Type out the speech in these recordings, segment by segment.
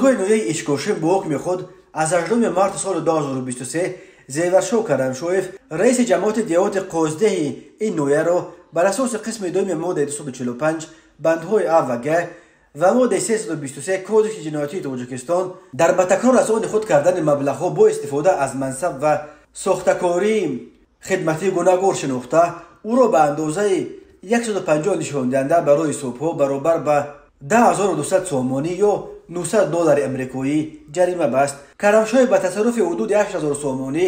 Додгоҳи ноҳияи Ишкошим бо ҳукми худ аз 8 марти соли 2023 Зеваршоҳ Карамшоев, раиси ҷамоати деҳоти Қоздеҳи ин ноҳияро бар асоси қисми дуюми моддаи 245 бандҳои А ва Г ва моддаи 323 Кодекси ҷиноятии Тоҷикистон дар ба такрор аз они худ кардани маблағҳо бо истифода аз мансаб ва сохтакории хидматӣ гунаҳгор шинохта, ӯро ба андозаи 150 нишондиҳанда барои ҳисобҳо баробар ба 10 200 сомонӣ ё 900 доллари амрикоӣ ҷарима баст. Карамшоев ба тасарруфи ҳудуди 8000 сомонӣ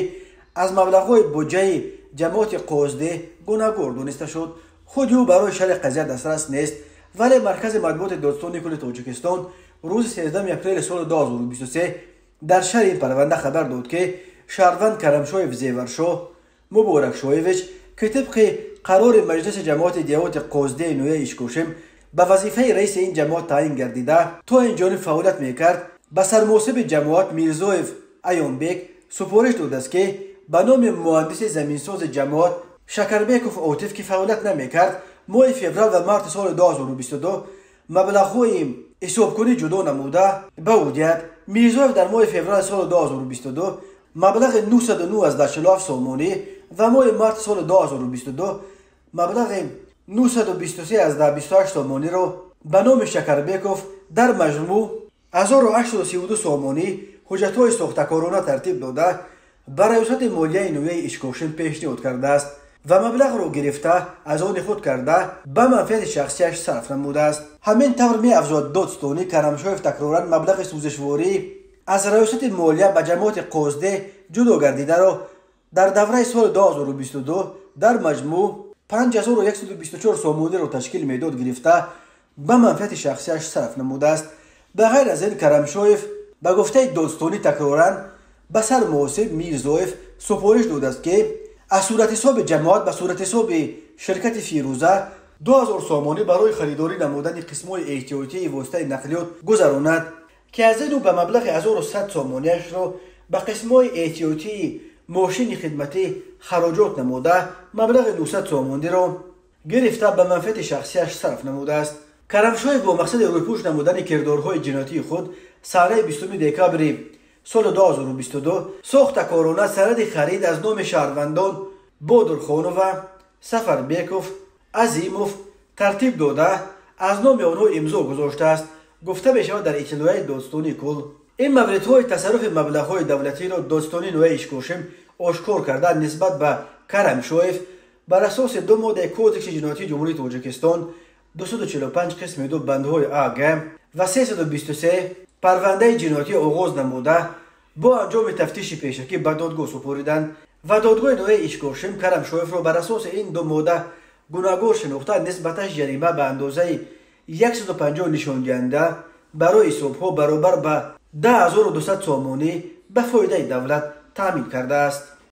аз маблағҳои буҷаи ҷамоати Қоздеҳ гунаҳгор дониста шуд. Худи ӯ барои шарҳи қазия дастрас нест, вале маркази матбуоти Додситони кулли Тоҷикистон рӯзи 13 апрели соли 2023 дар шарҳи ин парванда хабар дод, ки шаҳрванд Карамшоев Зеваршоҳ Муборакшоевич, ки тибқи қарори маҷлиси ҷамоати деҳоти Қоздеҳи ноҳияи Ишкошим ба вазифаи раиси ин ҷамоат таъин гардида, то ин ҷониб фаъолият мекард, ба сармуҳосиби ҷамоат Мирзоев Аёнбек супориш додааст, ки ба номи муҳандиси заминсози ҷамоат Шакарбеков Отиф, ки фаъолият намекард, моҳи феврал ва марти соли 2022 маблағҳои ҳисобкунӣ ҷудо намуда ба ӯ диҳад. Мирзоев дар моҳи феврали соли 2022 маблағи 909,47 сомонӣ ва моҳи марти соли 2022 маблағи 923,28 сомониро ба номи Шакарбеков, дар маҷмӯъ 1832 сомонӣ, ҳуҷҷатҳои сохтакорона тартиб дода, ба раёсати молияи ноҳияи Ишкошим пешниҳод кардааст ва маблағро гирифта, аз они худ карда, ба манфиати шахсияш сарф намудааст. Ҳамин тавр, меафзояд додстонӣ, Карамшоев такроран маблағи сӯзишворӣ аз раёсати молия ба ҷамоати Қоздеҳ ҷудо гардидаро дар давраи соли 2022 дар маҷмӯъ 5124 сомониро ташкил медод, гирифта, ба манфиати шахсияш сарф намудааст. Ба ғайр аз ин, Карамшоев ба гуфтаи додстонӣ такроран ба сармуҳосиб Мирзоев супориш додааст, ки аз суратҳисоби ҷамоат ба суратҳисоби ширкати «Фирӯза» 2000 сомонӣ барои харидорӣ намудани қисмҳои эҳтиётии воситаи нақлиёт гузаронад, ки аз ин ӯ ба маблағи 1100 сомониашро ба қисмҳои эҳтиётии мошини хидматӣ хароҷот намуда, маблағи 900 сомониро гирифта, ба манфиати шахсияш сарф намудааст. Карамшоев бо мақсади рӯйпӯш намудани кирдорҳои ҷиноятии худ санаи 20 декабри соли 2022 сохтакорона санади харид аз номи шаҳрвандон Бодурхонова, Сафарбеков, Азимов тартиб дода, аз номи онҳо имзо гузоштааст, гуфта мешавад дар иттилояи додситонии кулл. Ин мавридҳои тасарруфи маблағҳои давлатиро додситонии ноҳияи Ишкошим ошкор карда, нисбат ба Карамшоев бар асоси ду моддаи Кодекси ҷиноятии Ҷумҳурии Тоҷикистон 245 қисми 2 бандҳои А, Г ва 323 парвандаи ҷиноятӣ оғоз намуда, бо анҷоми тафтиши пешакӣ ба додгоҳ супориданд ва додгоҳи ноҳияи Ишкошим Карамшоевро бар асоси ин ду модда гунаҳгор шинохта, нисбаташ ҷарима ба андозаи 150 нишондиҳанда барои ҳисобҳо баробар ба 10 200 сомонӣ ба фоидаи давлат таъмин кардааст.